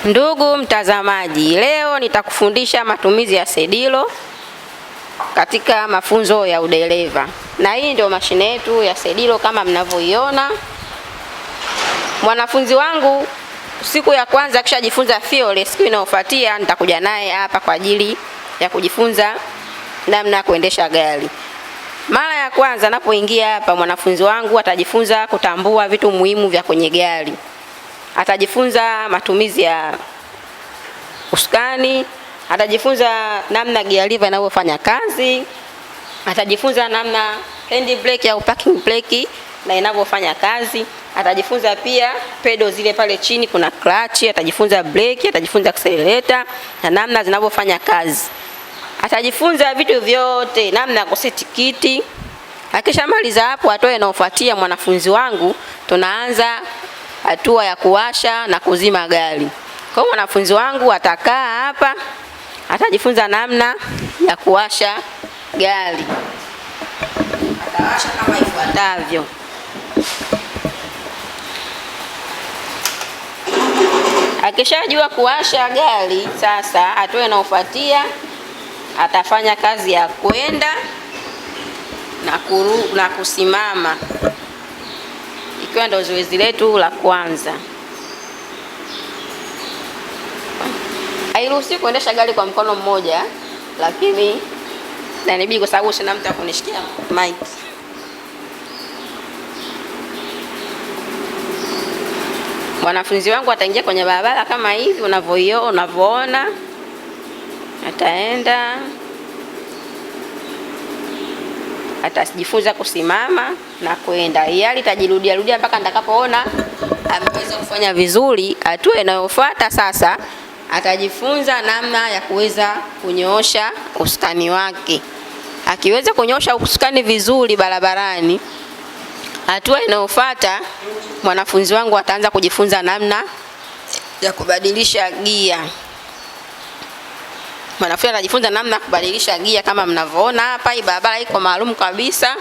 Ndugu mtazamaji, leo nitakufundisha matumizi ya sedilo katika mafunzo ya udereva, na hii ndio mashine yetu ya sedilo kama mnavyoiona. Mwanafunzi wangu siku ya kwanza akishajifunza theory, siku inayofuatia nitakuja naye hapa kwa ajili ya kujifunza namna ya kuendesha gari. Mara ya kwanza napoingia hapa, mwanafunzi wangu atajifunza kutambua vitu muhimu vya kwenye gari, atajifunza matumizi ya usukani, atajifunza namna gear lever inavyofanya kazi, atajifunza namna hand brake au parking brake na inavyofanya kazi, atajifunza pia pedo zile pale chini kuna clutch, atajifunza brake, atajifunza accelerator na namna zinavyofanya kazi. Atajifunza vitu vyote, namna ya kuseti kiti. Akishamaliza hapo, hatua inayofuatia mwanafunzi wangu, tunaanza hatua ya kuwasha na kuzima gari. Kwa hiyo mwanafunzi wangu atakaa hapa, atajifunza namna ya kuwasha gari. Atawasha kama ifuatavyo. Akishajua kuwasha gari, sasa hatua inayofuatia atafanya kazi ya kwenda na kusimama, ikiwa ndio zoezi letu la kwanza. Hairuhusiwi kuendesha gari kwa mkono mmoja, lakini inanibidi kwa sababu sina mtu akunishikia mic. Mwanafunzi wangu ataingia kwenye barabara kama hivi unavyoona, ataenda atajifunza kusimama na kwenda. Hii hali itajirudia rudia mpaka nitakapoona ameweza kufanya vizuri. Hatua inayofuata sasa atajifunza namna ya kuweza kunyoosha usukani wake. Akiweza kunyoosha usukani vizuri barabarani, hatua inayofuata mwanafunzi wangu ataanza kujifunza namna ya kubadilisha gia. Mwanafunzi anajifunza namna ya kubadilisha gia kama mnavyoona hapa. Hii barabara iko maalum kabisa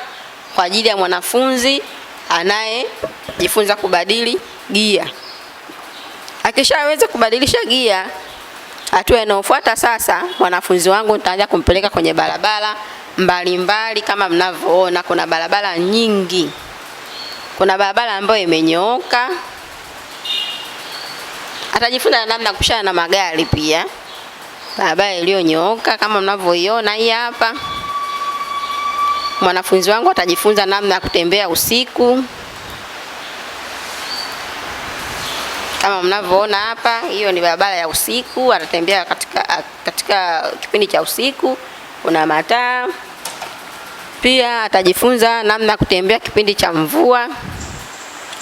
kwa ajili ya mwanafunzi anayejifunza kubadili gia. Akishaweza kubadilisha gia, hatua inayofuata sasa mwanafunzi wangu nitaanza kumpeleka kwenye barabara mbalimbali kama mnavyoona, kuna barabara nyingi. Kuna barabara ambayo imenyooka. Atajifunza namna kupishana na magari pia. Barabara iliyonyooka kama mnavyoiona hii hapa. Mwanafunzi wangu atajifunza namna ya kutembea usiku kama mnavyoona hapa. Hiyo ni barabara ya usiku, atatembea katika kipindi cha usiku, kuna mataa. Pia atajifunza namna ya kutembea kipindi cha mvua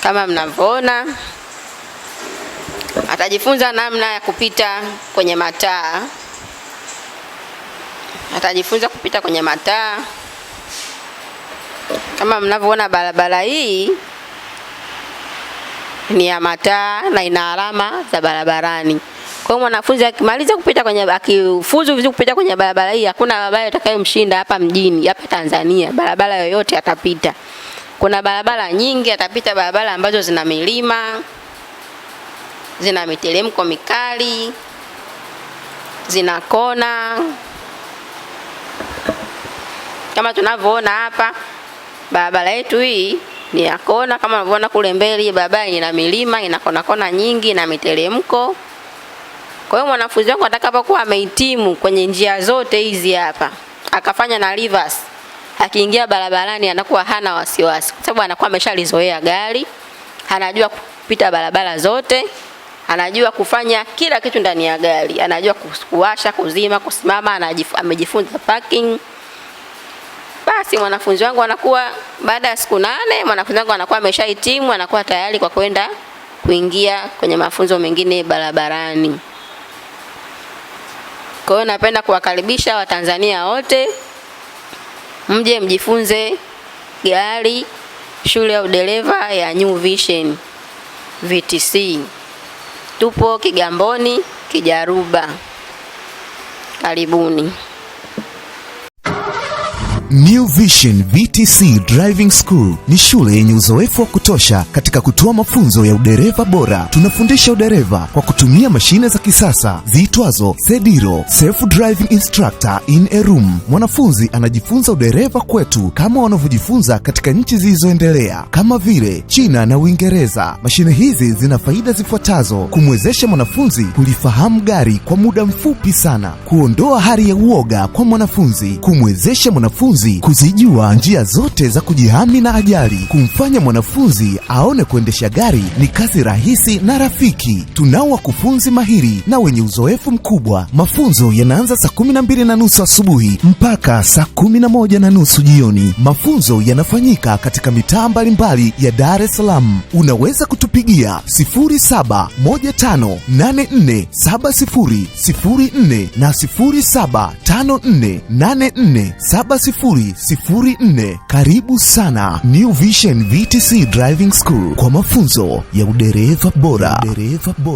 kama mnavyoona. Atajifunza namna ya kupita kwenye mataa. Atajifunza kupita kwenye mataa. Kama mnavyoona, barabara hii ni ya mataa na ina alama za barabarani. Kwa hiyo mwanafunzi akimaliza kupita kwenye, akifuzu vizuri kupita kwenye barabara hii, hakuna barabara itakayomshinda hapa mjini, hapa Tanzania. Barabara yoyote atapita. Kuna barabara nyingi atapita, barabara ambazo zina milima, zina miteremko mikali, zina kona. Kama tunavyoona hapa, barabara yetu hii ni ya kona. Kama unavyoona kule mbele, barabara ina milima, ina kona kona nyingi na miteremko. Kwa hiyo mwanafunzi wangu atakapokuwa amehitimu kwenye njia zote hizi hapa, akafanya na reverse, akiingia barabarani anakuwa hana wasiwasi, kwa sababu anakuwa ameshalizoea gari, anajua kupita barabara zote, anajua kufanya kila kitu ndani ya gari, anajua kuwasha, kuzima, kusimama, amejifunza parking. Basi mwanafunzi wangu anakuwa baada ya siku 8, mwanafunzi wangu anakuwa ameshahitimu, anakuwa tayari kwa kwenda kuingia kwenye mafunzo mengine barabarani. Kwa hiyo napenda kuwakaribisha Watanzania wote mje mjifunze gari shule ya udereva ya New Vision VTC. Tupo Kigamboni Kijaruba. Karibuni. New Vision VTC Driving School ni shule yenye uzoefu wa kutosha katika kutoa mafunzo ya udereva bora. Tunafundisha udereva kwa kutumia mashine za kisasa ziitwazo Sediro, Self Driving Instructor in a Room. Mwanafunzi anajifunza udereva kwetu kama wanavyojifunza katika nchi zilizoendelea kama vile China na Uingereza. Mashine hizi zina faida zifuatazo: kumwezesha mwanafunzi kulifahamu gari kwa muda mfupi sana, kuondoa hali ya uoga kwa mwanafunzi, kumwezesha mwanafunzi kuzijua njia zote za kujihami na ajali, kumfanya mwanafunzi aone kuendesha gari ni kazi rahisi na rafiki. Tunao wakufunzi mahiri na wenye uzoefu mkubwa. Mafunzo yanaanza saa 12:30 asubuhi mpaka saa 11:30 jioni. Mafunzo yanafanyika katika mitaa mbalimbali ya Dar es Salaam. Unaweza kutupigia 0715847004 na 0754847004. Karibu sana New Vision VTC Driving School kwa mafunzo ya udereva bora. Udereva bora.